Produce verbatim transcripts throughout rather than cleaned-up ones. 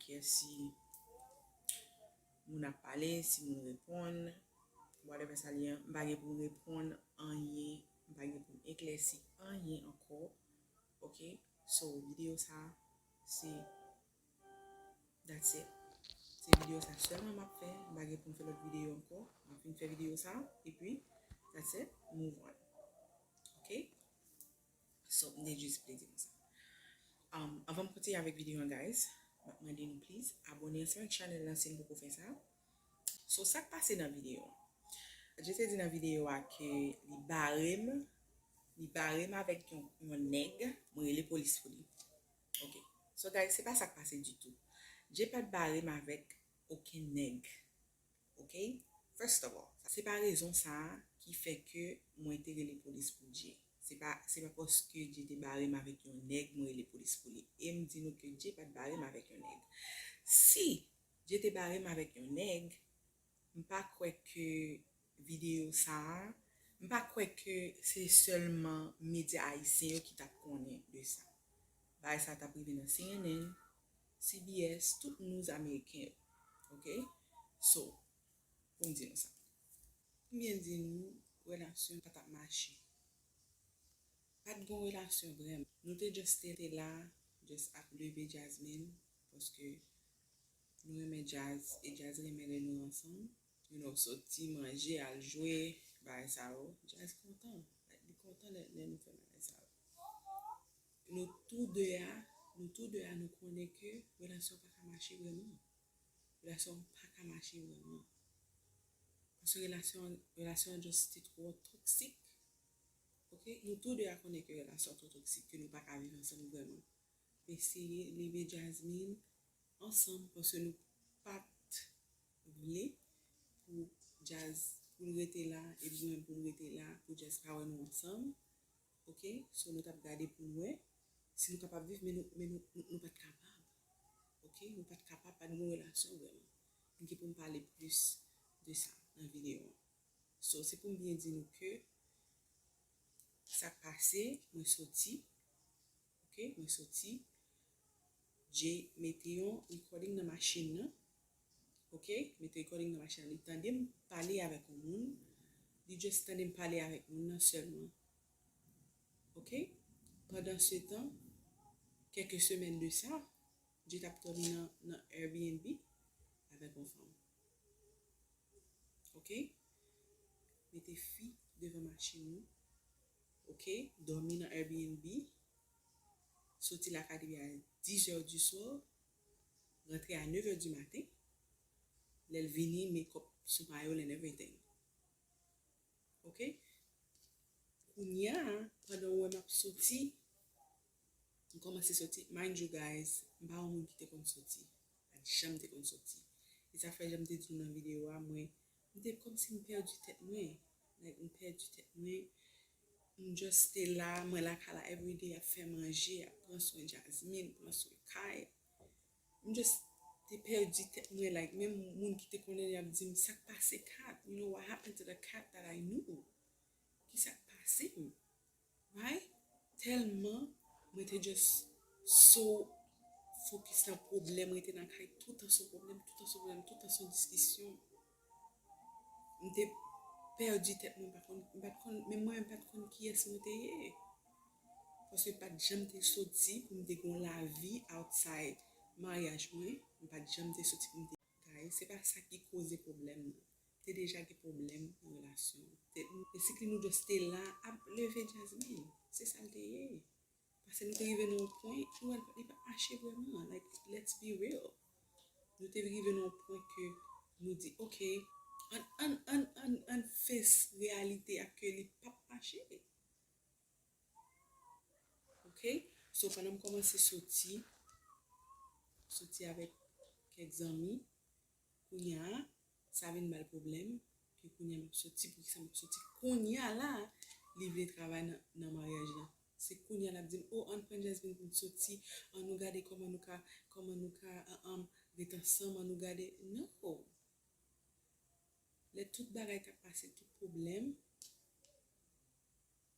Kè si moun ap pale, si moun reponn, whatever sa li ye, m pa gen pou m reponn anyen, m pa gen pou m eklèsi anyen ankò. Ok? So, videyo sa, se, that's it. Se videyo sa sèlman m ap fè. M pa gen pou m fè lòt videyo ankò. M ap fin fè videyo sa, epi, that's it. Move on. Ok? So, m te jis vle di nou sa. Um, anvan m kontinye avèk videyo an, guys, m ap mande nou, please, abòne ansanm ak chanèl lan si n poko fè sa. So, sa k pase nan videyo an? Jay te di nan videyo a ke li bare m, li bare m avèk yon, yon nèg, mwen rele polis pou li. Ok. So, guys, se pa sa k pase ditou. Jay pa t bare m avèk okenn nèg. Ok? First of all, se pa rezon sa a ki fè ke mwen te rele polis pou Jay. Se pa, se pa paske Jay te bare m avèk yon nèg, mwen rele polis pou li. E m di nou ke Jay pa t bare m avèk yon nèg. Si Jay te bare m avèk yon nèg, m pa kwè ke videyo sa a, m pa kwè ke se sèlman medya ayisyen yo ki t ap konnen de sa. Bagay sa t ap rive nan C N N, C B S, tout news ameriken yo. Ok? So, pou m di nou sa. Pou m byen di nou, relasyon pa t ap mache. Pa t gon relasyon vrèman. Nou te just te la, just ap leve Jasmine, paske nou renmen djaz, e djaz renmen lè nou ansanm. You know, soti, manje, al jwe, bagay sa yo. Jazz kontan. Like, li kontan lè, lè nou fè bagay sa yo. Nou tou de a, nou tou de a, nou konnen ke relasyon pa ka mache vrèman. Relasyon pa ka mache vrèman. Paske relasyon, relasyon an just te twò toksik. Ok? Nou tou de a konnen ke relasyon twò toksik, ke nou pa ka viv ansanm vrèman. Eseye leve Jasmine ansanm, paske nou pa t vle pou jazz, pou l rete la, e mwen pou m rete la, pou jazz pa wè nou ansanm. Ok? So, nou t ap gade pou n wè si nou kapab viv, men nou, men nou, nou, nou pa t kapab. Ok? Nou pa t kapab, pa t gen relasyon vrèman. M gen pou m pale plis de sa nan videyo an. So, se pou m byen di nou ke sa k pase, mwen soti. Ok, mwen soti. Jay mete yon recording nan machin nan. Ok, mete recording nan machin nan. Li tande m pale avèk yon moun. Li just tande m pale avèk moun nan sèlman. Ok? Pandan se tan, kèk semèn de sa, Jay t ap dòmi nan, nan Airbnb avèk yon fanm. Ok? Mete fi devan machin nou. Ok? Dòmi nan Airbnb. Soti lakay depi a dix heures du soir. Rantre a neuf heures du matin. Lè l vini, make up sou mayo l and everything. Ok? Kounye a, pandan w wè m ap soti, m kòmanse soti. Mind you, guys, m pa yon moun ki te konn soti. Pa t janm te konn soti. E sa fè, jan m te di nou nan videyo a, mwen, m te kòmsi m pèdi tèt mwen. Like, m pèdi tèt mwen. M just te la, mwen lakay la everyday, ap fè manje, ap pran swen Jasmine, pran swen kay. M just te pèdi tèt mwen, like, menm moun ki te konnen y ap di m, "Sa k pase Kat? You know what happened to the Kat that I knew?" Ki sa k pase m? Right? Tèlman mwen te just so focus nan pwoblèm, rete nan kay toutan sou pwoblèm, toutan sou pwoblèm, toutan sou diskisyon. M te pèdi tèt mwen, m pa konn, m pa t konn, menm mwen menm pa t konn kiyès mwen te ye. Paske m pa t janm te soti pou m te gen yon lavi outside maryaj mwen. M pa t janm te soti pou m te, guys, se pa sa ki koze pwoblèm nan. Te deja gen pwoblèm nan relasyon an. Te, basically, nou just te la ap leve Jasmine. Se sa l te ye. Paske nou te rive nan yon pwen, nou wè li pa t mache vrèman. Like, let's be real. Nou te rive nan yon pwen ke nou di, "Ok, ann, ann, ann, ann, ann face reyalite a ke li p ap mache." Ok? So, pandan m kòmanse soti, soti avèk kèk zanmi, kounye a, sa vin ba l pwoblèm, ke kounye a m ap soti, poukisa m ap soti? Kounye a la, li vle travay nan, nan maryaj la. Se kounye a l ap di m, "O, ann pran Jasmine pou n soti, ann nou gade kòman nou ka, kòman nou ka, an, an, ret ansanm, ann nou gade." No! Lè tout bagay t ap pase, tout pwoblèm,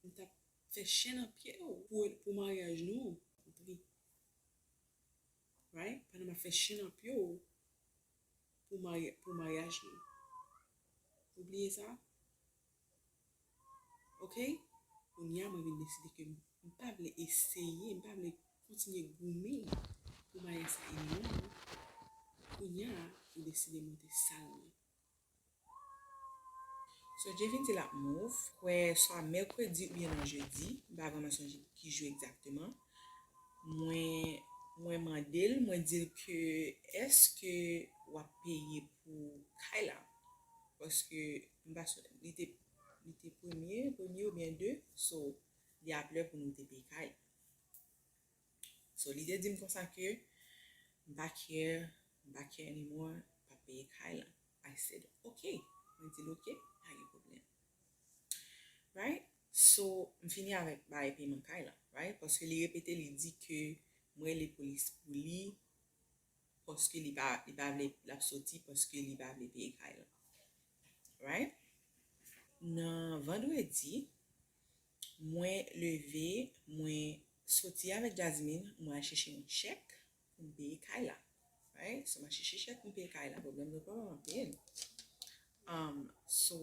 m t ap fè chenn an pye w pou, pou maryaj nou. Konprann? Right? Pandan m ap fè chen nan pye w pou, mari, pou maryaj nou. Ou bliye sa? Ok? Kounye a, mwen vin deside ke m pa vle eseye, m pa vle kontinye goumen pou maryaj sa anymore. Kounye a, ou deside monte sal mwen. So, Jay vin di l ap move, kwè swa mèkredi oubyen nan jedi, m pa vrèman sonje ki jou egzakteman. Mwen, mwen mande l, mwen di l ke èske w ap peye pou kay la? Paske m pa sou, li te, li te premye, premye oubyen de, so li ap lè pou nou te peye kay la. So, li te di m konsa ke m pa care, m pa care anymore, m pa peye kay la. I said, ok. Mwen di l, ok, pa gen pwoblèm. Right? So, m fini avèk bagay peyman kay la, right? Paske li repete, li di ke m rele polis pou li, paske li pa, li pa vle, l ap soti, paske li pa vle peye kay la. Right? Nan vandredi, mwen leve, mwen soti avèk Jasmine, mwen al chèche yon chèk pou m peye kay la. Right? So, m al chèche chèk pou m peye kay la, pwoblèm nan pa peye l. Um, so,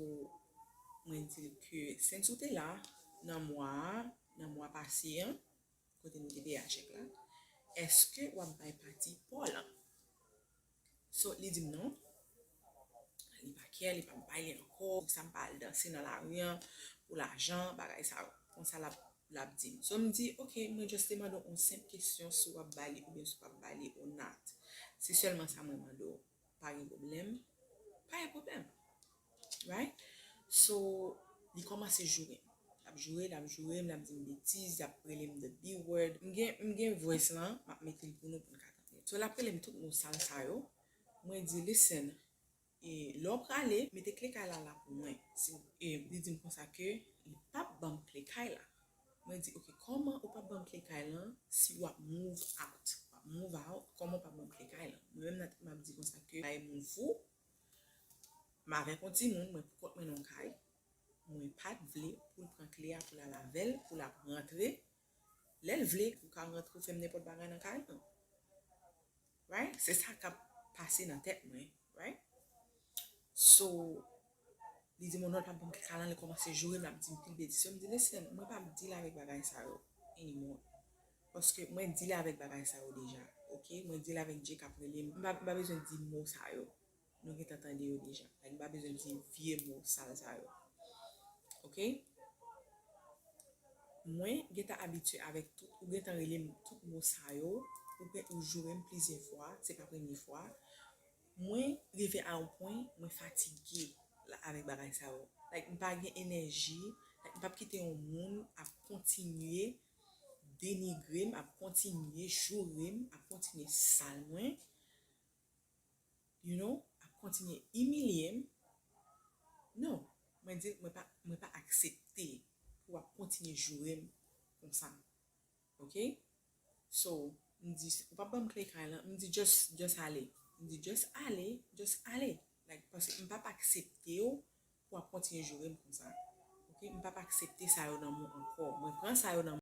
mwen di l ke since ou te la, nan mwa a, nan mwa pase an, kote nou te peye a chèk la, èske w ap bay pati pa w lan? So, li di m non. Li pa care, li p ap bay li ankò. Sa m pa al danse nan lari an pou lajan, bagay sa yo. Konsa l ap, l ap di m. So, m di, ok, mwen just te mande w yon senp kesyon si w ap bay li oubyen si w p ap bay li or not. Se sèlman sa mwen mande w. Pa gen pwoblèm. Pa gen pwoblèm. Right? So, li kòmanse joure m. L ap joure, l ap joure m, l ap di m betiz, l ap rele m the B word. M gen, m gen voice lan, m ap mete l pou nou pou n ka tande. So, l ap rele m tout mo sal sa yo. Mwen di, listen, e, lè w prale, mete kle kay la la pou mwen. Si, e, li di m konsa ke li p ap ban m kle kay la. Mwen di, ok, kòman ou p ap ban m kle kay lan si w ap move out? W ap move out, kòman w p ap ban m kle kay lan? Mwen menm nan tèt mwen ap di konsa ke bay moun fou, m avèk yon timoun, mwen pou kont mwen nan yon kay, mwen pa t vle pou l pran kle a pou l al avè l, pou l ap rantre. Lè l vle, ou ka rantre, ou fè m nenpòt bagay nan kay lan. Right? Se sa k ap pase nan tèt mwen. Right? So, li di m non, l p ap ban m kle kay lan, li kòmanse joure m, l ap di m pil betiz. So, m di, listen, mwen p ap deal avèk bagay sa yo anymore. Paske mwen deal avèk bagay sa yo deja. Ok? Mwen deal avèk Jay k ap rele m. M pa, m pa bezwen di mo sa yo. Nou gentan tande yo deja. Like, m pa bezwen di vye mo sal sa yo. Ok? Mwen gentan abitye avèk tout, ou gentan rele m tout mo sa yo, ou pe, ou joure m plizyè fwa, se pa premye fwa. Mwen rive a yon pwen, mwen fatige la, avèk bagay sa yo. Like, m pa gen enèji, like, m p ap kite yon moun ap kontinye denigre m, ap kontinye joure m, ap kontinye sal mwen, you know, ap kontinye imilye m. Non, mwen di, mwen pa, mwen pa aksepte pou w ap kontinye joure m konsa. Ok? So, m di, ou p ap ban m kle kay lan, m di, just, just ale. M di, just ale, just ale. Like, paske m p ap aksepte w pou w ap kontinye joure m konsa. Ok? M p ap aksepte sa yo nan mwen ankò. Mwen pran sa yo nan